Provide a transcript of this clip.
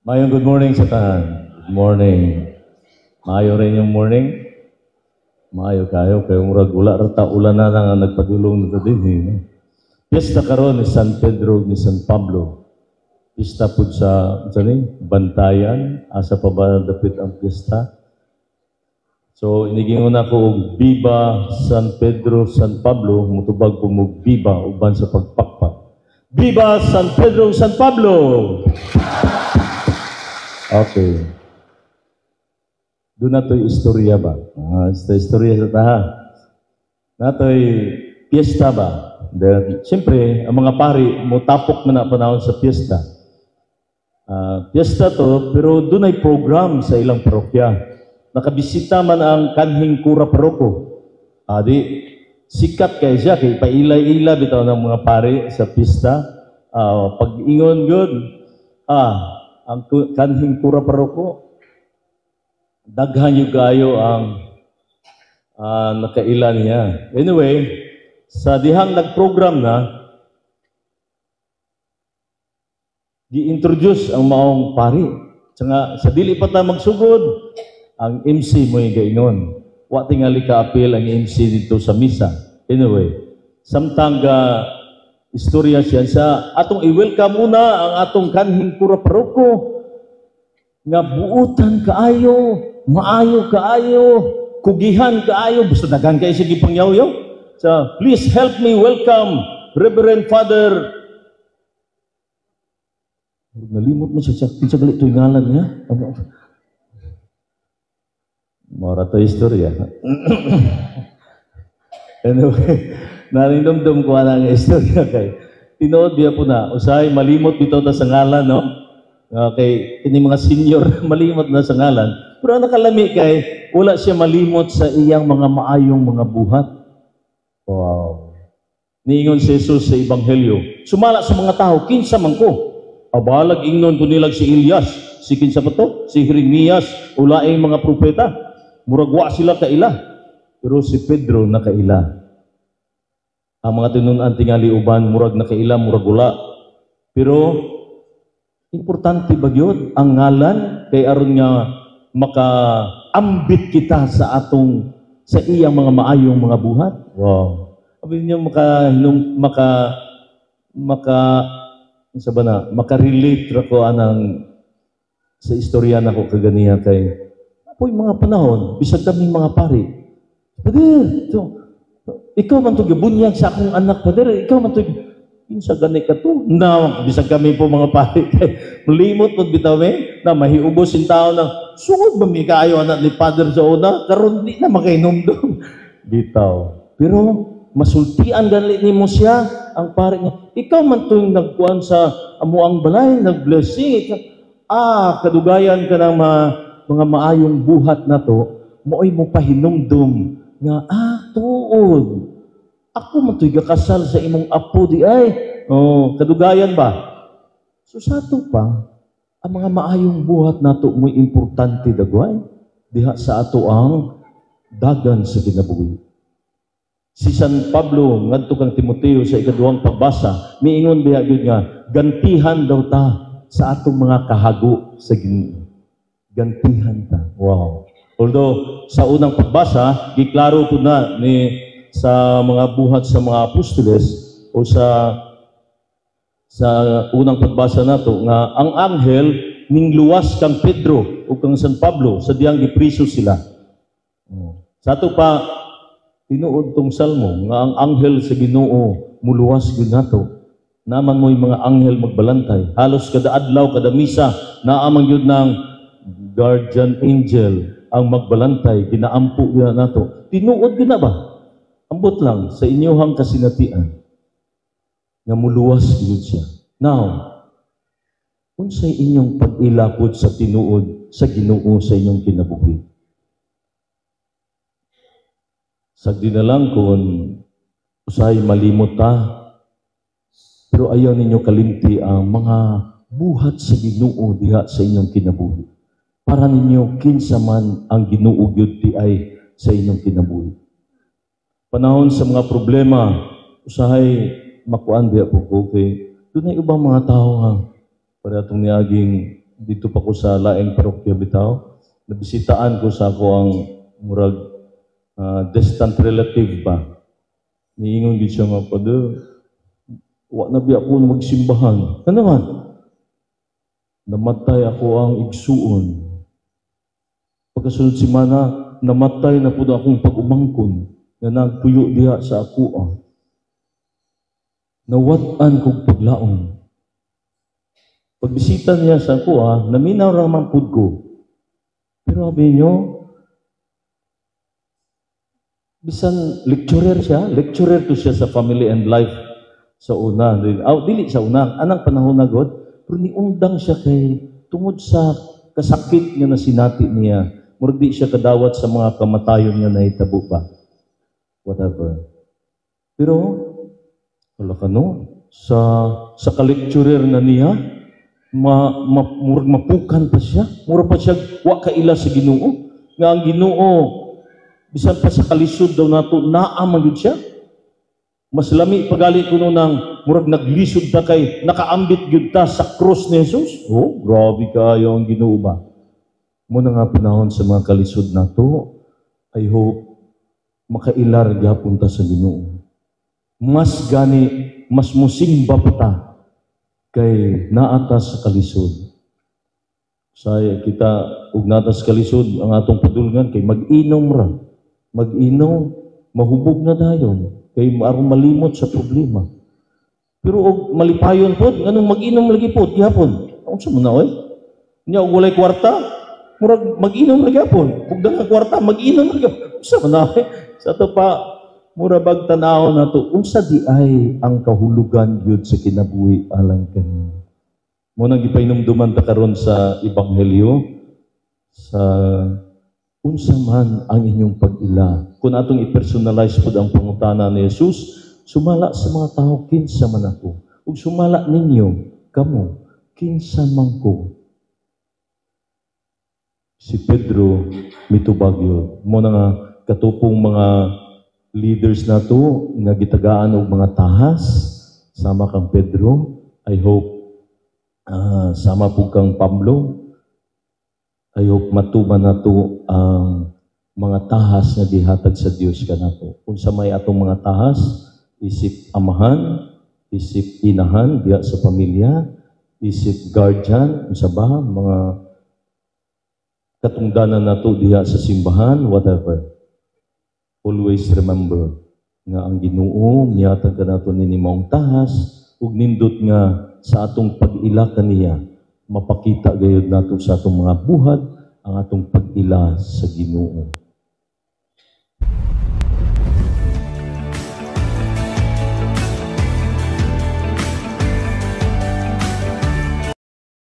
Mayong good morning sa tanan. Good morning. Maayo rin yung morning. Maayo kayo kay murag ula ra ta ulan na nga nagpadulong na dinhi, no? Piyesta karon ni San Pedro ni San Pablo. Piyesta pud sa unsa ni Bantayan, asa pa ba dapit ang piyesta? So inigingon ako og "Viva San Pedro, San Pablo", mutubag ko mo "Viva" uban sa pagpakpak. Viva San Pedro, San Pablo! Okay. Duna to'y istorya ba? Ah, ista istorya sa taha. Nato'y piyesta ba? Then, siyempre, ang mga pari, mutapok na na panahon sa piyesta. Ah, piyesta to, pero dunay program sa ilang parokya. Nakabisita man ang kanhing kura paroko. Adi, sikat kay siya, kay paila-ila bitaw ng mga pari sa pista. Ah, pag-ingon good, ang kanhing kura paroko, daghan yung kayo ang nakaila niya. Anyway, sa dihang nagprogram na, gi-introduce ang maong pari. Sa, sa dili pa ta magsugod, ang MC mo yung gaingon. Wa tingali ka-apil ang MC dito sa misa. Anyway, samtang ga istorya siya sa atong i-welcome una ang atong kanhing kura paroko nga buutan kaayo, maayo kaayo, kugihan kaayo, basta daghan kaayo sige pangyaw-yaw. So, please help me welcome Reverend Father. Nalimot mo siya, kinsa gali ito'y ngalan niya? Ano? Mora to istorya. Anyway, narindomdom ko ang istorya kay tinuod biya po na, usahay malimot bitaw ta sa ngalan, no? Okay, kini mga senior malimot na sa ngalan. Pero ang nakalami kay wala siya malimot sa iyang mga maayong mga buhat. Wow. Niingon si Jesus sa Ebanghelyo, sumala sa mga tao, kinsa man ko? Abalag ingnon ko nilag si Elias, si kinsa pa to? Si Jeremias, ulaing mga propeta. Murag wa sila kaila. Pero si Pedro nakaila. Ang mga tinun-an tingali uban murag nakaila, murag wala. Pero importante ba gyud ang ngalan kay aron nga makaambit kita sa atong sa iyang mga maayong mga buhat? Wow. Abi niyo maka hinum, maka maka unsa ba na maka-relate ra ko anang sa istorya nako kaganiha kay apoy mga panahon bisag kaming mga pari. Pader, so, ikaw man to gibunyag sa akong anak, pader, ikaw man to kinsa gani ka to? Na bisag kami po mga pari kay malimot pud bitaw mi na mahiubos in tao ng sungod ba mi kaayo anak ni Father sa una karon di na makainomdom bitaw. Pero masultian gani nimo siya ang pare niya. Ikaw man to yung nagkuan sa amo ang balay, nagblessing. Ikaw, kadugayan ka ng mga maayong buhat na to, mo'y mo pahinumdum nga, tuod. Ako man to'y gakasal sa imong apo di ay. Oh, kadugayan ba? So sa ato pa, ang mga maayong buhat nato mo'y importante dagway. Diha sa ato ang dagan sa kinabuhi. Si San Pablo ngadto kang Timoteo sa ikaduhang pagbasa, miingon biya gyud nga gantihan daw ta sa atong mga kahago sa Ginoo. Gantihan ta. Wow. Although sa unang pagbasa, giklaro po na ni sa mga buhat sa mga apostoles o sa unang pagbasa nato nga ang anghel ningluwas kang Pedro ug kang San Pablo sa diyang gipriso sila. Oh. Sa ato pa tinuod tong salmo nga ang anghel sa Ginoo muluwas gyud nato. Naman mo'y mga anghel magbalantay. Halos kada adlaw, kada misa, naa man gyud ng guardian angel ang magbalantay, ginaampo gyud nato. Tinuod gyud na ba? Ambot lang sa inyohang kasinatian nga muluwas gyud siya. Now, unsay inyong pag-ilapod sa tinuod sa Ginoo sa inyong kinabuhi? Sagdi na lang kung usahay malimot ta, pero ayaw ninyo kalimti ang mga buhat sa Ginoo diha sa inyong kinabuhi. Para ninyo kinsa man ang Ginoo gyud ti ay sa inyong kinabuhi. Panahon sa mga problema, usahay makuan diha po ko kay dunay ubang mga tao nga para atong niaging Didto pa ko sa laing parokya bitaw. Nabisitaan ko sa ako ang murag distant relative ba. Niingon gid siya nga, "Father, wa na biya ko magsimbahan." Ano man? Namatay ako ang igsuon. Pagkasunod semana, namatay na pud akong pag-umangkon nga nagpuyo diha sa ako. Ah. Nawat-an kog paglaom. Pagbisita niya sa ako, ah, naminaw ra man pud ko. Pero abi nyo, bisan lecturer siya, lecturer to siya sa family and life sa una. Aw, dili sa una, anang panahon na god, pero niundang siya kay tungod sa kasakit nga nasinati niya. Murag di siya kadawat sa mga kamatayon nga nahitabo ba. Whatever. Pero, wala ka no, sa ka-lecturer na niya, murag mapukan pa siya. Murag pa siya, wa kaila sa Ginoo. Nga ang Ginoo, bisan pa sa kalisod daw nato, naa man gyud siya. Mas lami pagali kuno nang murag naglisod ta kay nakaambit gyud ta sa krus ni Jesus. Oh, grabe kayo ang Ginoo ba. Mao na nga panahon sa mga kalisod nato, I hope makailar gyapon ta sa Ginoo. Mas gani, mas musimba pa ta kay naa ta sa kalisod. Say kita ug naa ta sa kalisod, ang atong padulngan kay mag-inom ra. Mag-inom, mahubog na dayon kay aron malimot sa problema. Pero og malipayon pod, nganong mag-inom lagi pod gihapon? Unsa man na oy? Nya og walay kwarta, murag mag-inom lagi gihapon. Ug daghang kwarta, mag-inom lagi gihapon. Unsa man na oy? Sa ato pa mura bag tan-aw nato unsa di ay ang kahulugan gyud sa kinabuhi alang kaniya. Mao nang gipahinumduman ta karon sa ebanghelyo sa unsa man ang inyong pag-ila. Kung atong i-personalize pud ang pangutana ni Jesus, sumala sa mga tao, kinsa man ako? Ug sumala ninyo, kamo, kinsa man ko? Si Pedro mitubag yun. Mao na nga katupong mga leaders nato nga gitagaan og mga tahas sama kang Pedro. I hope sama pud kang Pablo. I hope matuman nato ang mga tahas nga gihatag sa Dios kanato. Unsa may atong mga tahas, isip amahan, isip inahan diha sa pamilya, isip guardian, unsa ba mga katungdanan nato diha sa simbahan, whatever. Always remember nga ang Ginoo mihatag kanato nini maong tahas ug nindot nga sa atong pag-ila kaniya mapakita gayud nato sa atong mga buhat ang atong pag-ila sa Ginoo.